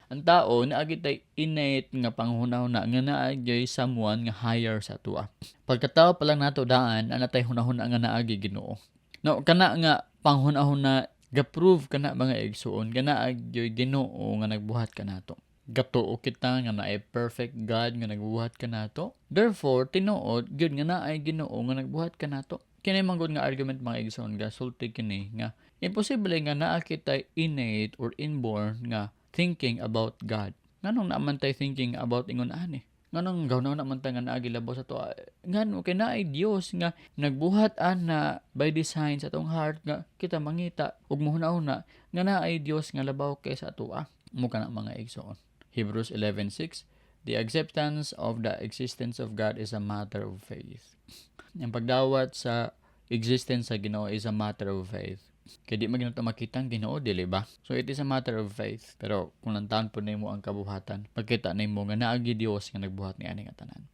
Ang tao naa gyud innate nga panghuna-huna nga naa gyud someone nga higher sa atoa. Pagkatao pa lang nato daan, naa tay hunahuna nga naa gyud Ginoo. No, kana nga panghuna-huna ga-prove kana, mga igsuon, nga naa gyud Ginoo nga nagbuhat kanato. Gatuo kita nga naay perfect God nga nagbuhat kanato. Therefore, tinuod gyud nga naay Ginoo nga nagbuhat kanato. Kini man gud nga argument, mga igsoon, ga sulti kini nga imposible nga naa kitay innate or inborn nga thinking about God. Nganong naa man tay thinking about ingon ani? Nganong gahuna man ta nga naa labaw sa atoa? Ngano kay naay Dios nga nagbuhat ana by design sa atong heart nga kita mangita ug mohuna-huna nga naay Dios nga labaw kaysa atoa. Mao kana, mga igsoon. Hebrews 11:6. The acceptance of the existence of God is a matter of faith. Ang pagdawat sa existence sa Ginoo is a matter of faith. Kay di man nato makita ang Ginoo, dili ba? So it is a matter of faith. Pero kung lantaon po nimo ang kabuhatan, makita nimo nga naa gyud Dios nga nagbuhat ni ani nga tanan.